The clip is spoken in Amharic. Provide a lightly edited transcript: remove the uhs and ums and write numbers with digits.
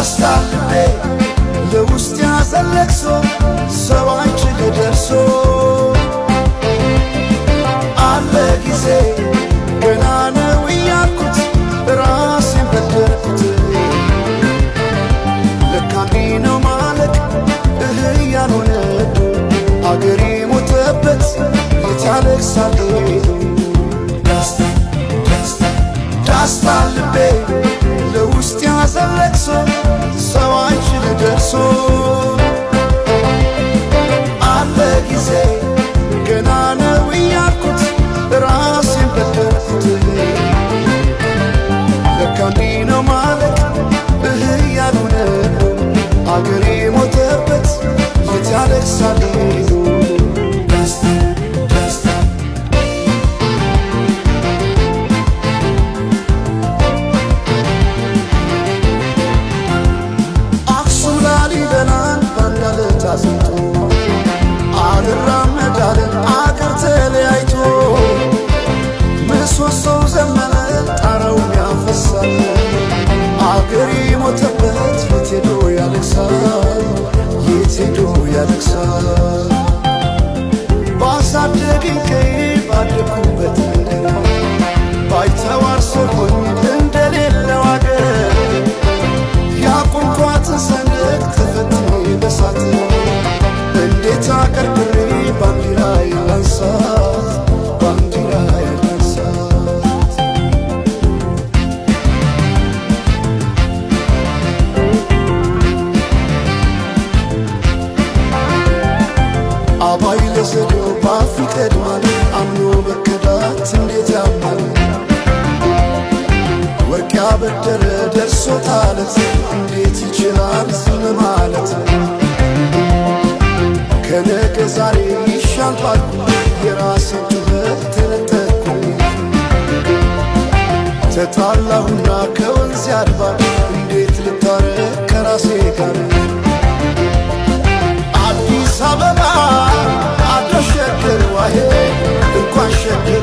ዳስታ ልቤ ለውስጥ ያዘን ለቅሶ ሰው አንችል ደርሶ አለ ጊዜ ገና ነው እያልኩት ራሴን በደልኩት ለካ እንዲህ ነው ማለቅ እህ ያልሆነ አገሬ ሞተበት የት ያለቅሳል ሄዶ ዳስታ ዳስታ ዳስታ ልቤ ለውስጥ ያዘን ለቅሶ ሰው አንችል ደርሶ አለ ጊዜ ገና ነው እያልኩት ራሴን በደልኩት ለካ እንዲህ ነው ማለቅ እህ ያልሆነ አገሬ ሞተበት የት ያለቅሳል ሄዶ ዳስታ ዳስታ አክሱም ላሊበላን ባንዳ አዝምቶ አልራመዳለን አገር ተለያይቶ ምሰሶው ዘመነ ጣራውም ያፈሳል አገሬ ሞተበት የት ሄዶ ያለቅሳል የት ሄዶ ያለቅሳል ባሳደገኝ ቀዬ ባደግኩበት መንደር ባይተዋር ሰው ሆኜ እንደሌለው አገር ያቆምኳትን ሰንደቅ ተፈትኜ በሳት እንዴት አቀርቅሬ ባንዲራዬን ላንሳት ባንዲራዬን ላንሳት አባይ ለዘዴው ባፍ ይቀድማል አምኖ መከዳት እንዴት ያማል ወርቅ ያበደረ ደርሶታለት እንዴት ይችላል ዝም ማለት ከነገ ዛሬ ይሻል ባልኩ የራሴን ጩኸት ተነጠቅኩኝ ተጣላሁና ከወንዝ አድባር እንዴት ልታረቅ ከራሴ ጋር አዲስ አበባ አዳሸገር ዋሄ እንኳን ሸገር